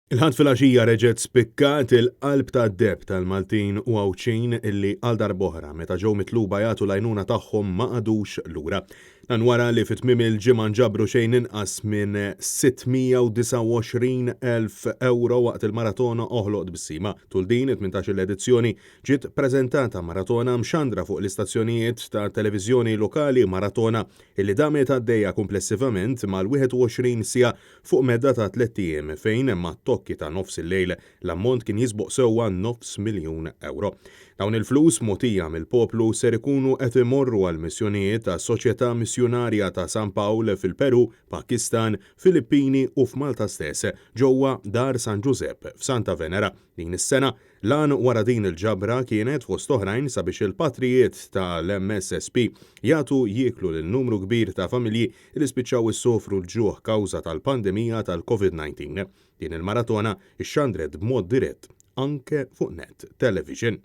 Il-Ħadd filgħaxija reġgħet spikkat il-qalb tad-deheb tal-Maltin u Għawdxin illi għal darb'oħra meta ġew mitluba jagħtu l-għajnuna tagħhom ma qagħdux lura. Dan wara li fi tmiem il-ġimgħa nġabru xejn inqas minn 629,000 ewro waqt il-maratona Oħloq Tbissima. Tul din it-tmintax-il edizzjoni ġiet preżentata maratona mxandra fuq l-istazzjonijiet ta' televiżjoni lokali maratona illi damet għaddejja kumplessivament mal-21 siegħa fuq medda ta' tlett ijiem fejn mat-tokki ta' nofs il-lejl l-ammont kien jisboq sewwa nofs miljun ewro. Dawn il-flus mogħtija mill-poplu ser ikunu qed imorru għall-missjonijiet tas-Soċjetà Missjunarja ta' San Pawl fil-Peru, Pakistan, Filippini u f'Malta stess, ġewwa Dar San Ġużepp f'Santa Venera. Din is-sena, L-għan wara din il-ġabra kienet fost oħrajn sabiex il-patrijiet ta' l-MSSP jagħtu jieklu lil numru kbir ta' familji li spiċċaw issofru l-ġuħ kawża tal-pandemija tal-Covid 19. Din il-maratona ixxandret b'mod dirett anke fuq Net Television.